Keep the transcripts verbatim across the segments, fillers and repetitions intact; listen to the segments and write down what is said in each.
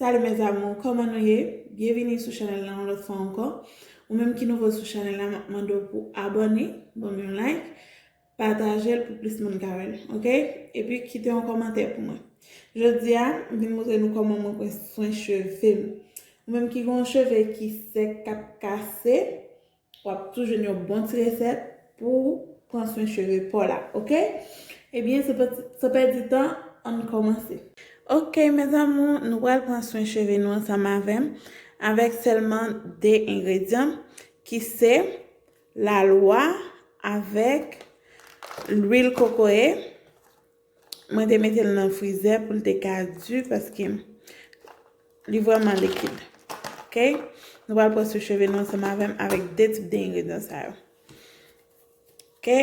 Alo mes amours, kòman nou ye? Byenvini sou chanèl la yon lòt fwa ankò. Ou menm ki nouvo sou chanèl la, m ap mande w pou abòne, ban m yon like, pataje l pou plis moun ka wè l, oke? Epi kite yon kòmantè pou mwen. Jodi a, m vin montre nou kòman mwen pran swen cheve m. Ou menm ki gen yon cheve ki sèk, k ap kase, w ap toujou jwenn yon bon ti resèt pou pran swen cheve pa w la, oke? Ebyen, san pèdi, san pèdi tan, ann kòmanse. Oke, mes amours, nou pral pran swen cheve nou ansanm avè m, avèk sèlman de engredyan, ki se lalwa avèk lwil kokoye. Mwen te mete l nan frizè pou l te ka di, paske li vrèman likid. Oke? Nou pral pran swen cheve nou ansanm avè m avèk de tip de engredyan sa yo. Oke?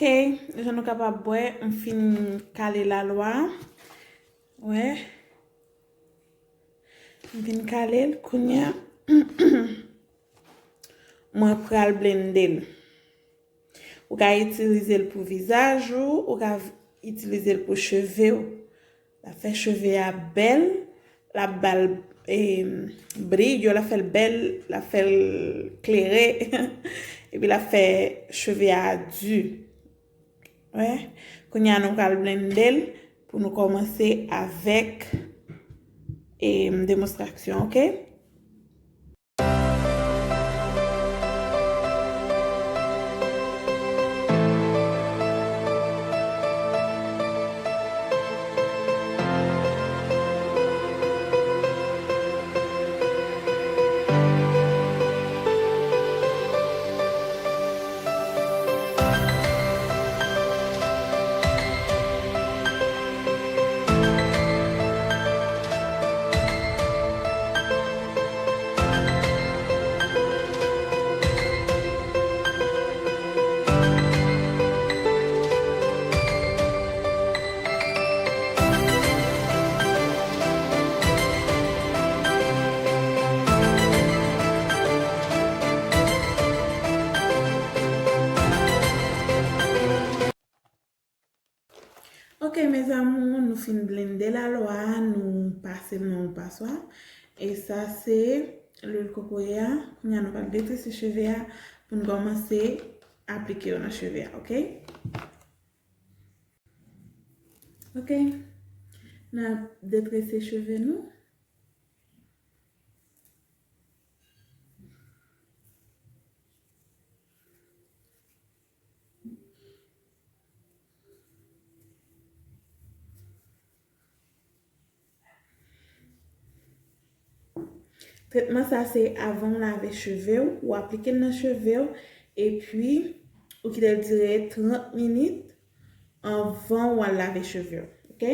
Ok, jan nou kapab wè, m fin kale lalwa. Wè. M fin kale l, kounye a, mwen pral blende l. Ou ka itilize l pou vizaj ou, ou ka v-, itilize l pou cheve w. L ap fè cheve a bèl, l ap ba l, e, briyo, l ap fè l bèl, l ap fè l klere, epi l ap fè cheve a di. Wè, kounye a nou pral blende l pou nou kòmanse avèk, e, demonstrasyon, ok? Ok, mes amours, nou fin blende lalwa, nou pase l nan yon paswa. E sa se lwil kokoye a. Kounye a nou pral detrese cheve a pou n kòmanse aplike yo nan cheve a, ok? Ok. N ap detrese cheve nou. Tretman sa se avan w lave cheve w, ou aplike l nan cheve w, epi ou kite l dire trant minit anvan w al lave cheve w, ok?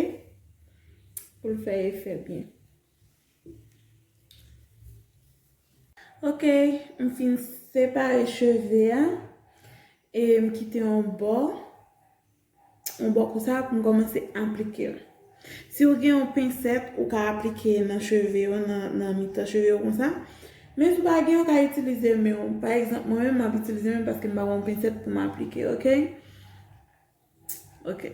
Pou l fè efè byen. Ok, m fin separe cheve a, e m kite yon bò, yon bò konsa pou m kòmanse aplike l. Si w gen yon pensèt, ou ka aplike nan cheve w, nan, nan mitan cheve w konsa. Men si w pa gen, ou ka itilize men w. Pa egzanp, mwen menm, m ap itilize men m paske m pa gen yon pensèt pou m aplike, ok? Ok.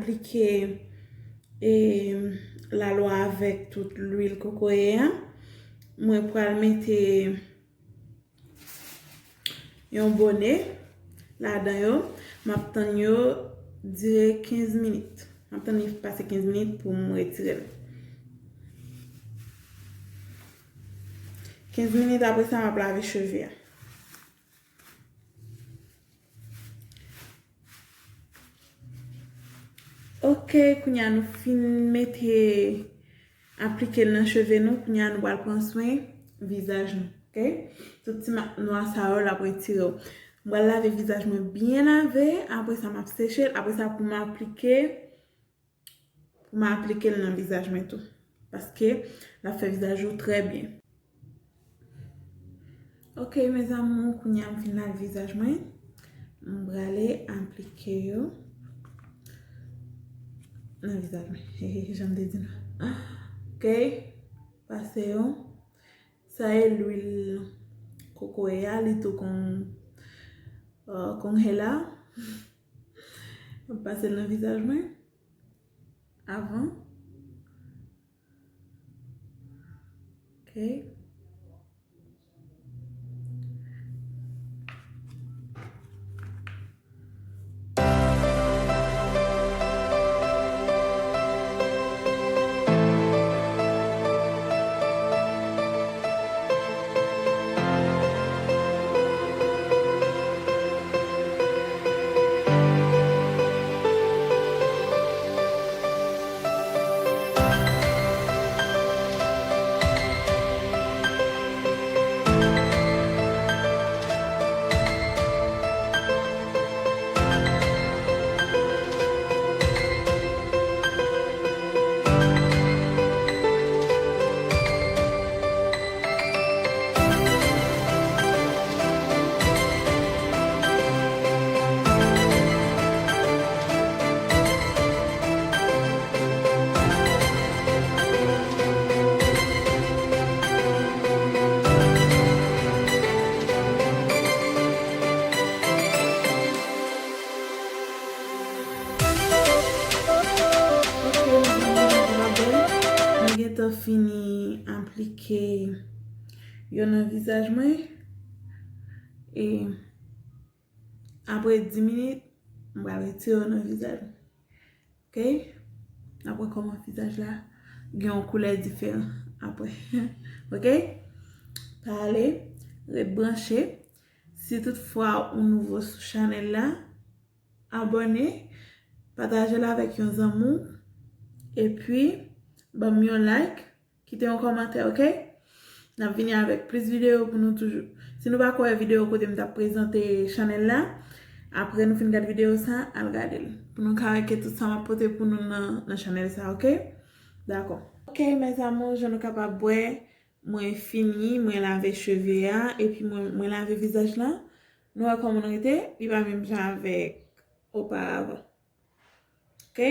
Aplike, e, lalwa avèk tout lwil kokoye a. Mwen pral mete yon bone ladan yo. M ap tann yo dire kenz minit. M ap tann li pase kenz minit pou m retire l. Kenz minit apre sa, m ap lave cheve a. Ok, kounye a nou fin mete, aplike l nan cheve nou. Kounye a nou pral pran swen vizaj nou. Ok? Tout ti mak nwa sa yo, l ap retire yo. M pral lave vizaj mwen byen lave. Apre sa, m ap seche l. Apre sa, pou m aplike, pou m aplike l nan vizaj mwen tou. Paske l ap fè vizaj ou trè byen. Ok, mes amours, kounye a m fin lave vizaj mwen. M prale aplike yo nan vizaj mwen. Jan m te di nou. Ok, pase yo. Sa e lwil kokoye a, li tou kon, euh, kon hela. M pase l nan vizaj mwen. Avan. Ok. Ok, mezanmi, nou gentan fini aplike yo nan vizaj mwen. E apre dis minit, m pral retire yo nan vizaj mwen. Ok? N ap wè kòman vizaj la gen yon koulè diferan apre. Ok? Pa ale, ret branche. Si toutfwa ou nouvo sou chanèl la, abòne, pataje l avèk yon zanmi w, epi ban m yon like, kite yon kòmantè, ok? N ap vini avèk plis videyo pou nou toujou. Si nou pa ko wè videyo kote m t ap prezante chanèl la, apre nou fin gad videyo sa, al gade l. Pou nou ka wè ke tout sa m ap pote pou nou nan, nan chanèl sa, ok? Dakò. Ok, mes amours, jan nou kapab wè, mwen fini, mwen lave cheve a, epi mwen, mwen lave vizaj la. Nou wè kòman l rete, li pa menm jan avèk oparavan. Ok?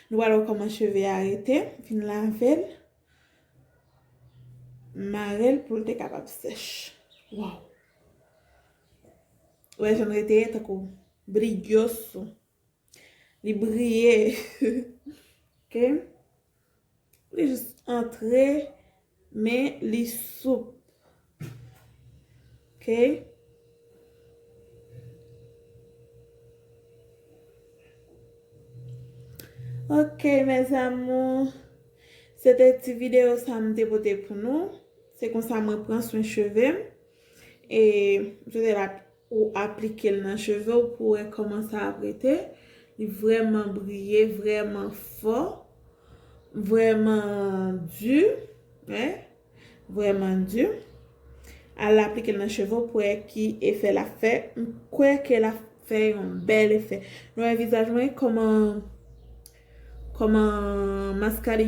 Nou pral wè kòman cheve a rete. M fin lave l. M mare l pou l te kapab sèch. Waw! Ou wè jan l rete tankou brilloso. Li briye. Ok? Li jis antre, men li soup. Ok? Ok, mes amours. Se te ti videyo sa m te pote pou nou. Se konsa mwen pran swen cheve m. E m swete l ap ou aplike l nan cheve w pou wè kòman sa ap rete. Li vrèman briye, vrèman fò, vrèman di, wi, vrèman di. Al aplike l nan cheve w pou wè ki efè l ap fè. M kwè ke l ap fè yon bèl efè. Nou wè vizaj mwen kòman, kòman mascara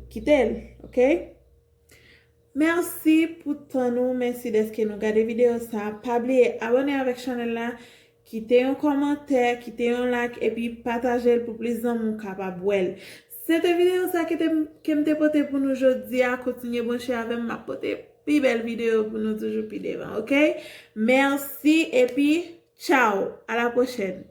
kite l, ok? Mèsi pou tan nou, mèsi dèske nou gade videyo sa. Pa bliye abòne avèk chanèl la, kite yon kòmantè, kite yon like, epi pataje l pou plis zanmi w kapab wè l. Se te videyo sa ke te, ke m te pote pou nou jodi a. Kontinye branche avè m, m ap pote pi bèl videyo pou nou toujou pi devan, ok? Mèsi, epi tchaw, a la pwochèn.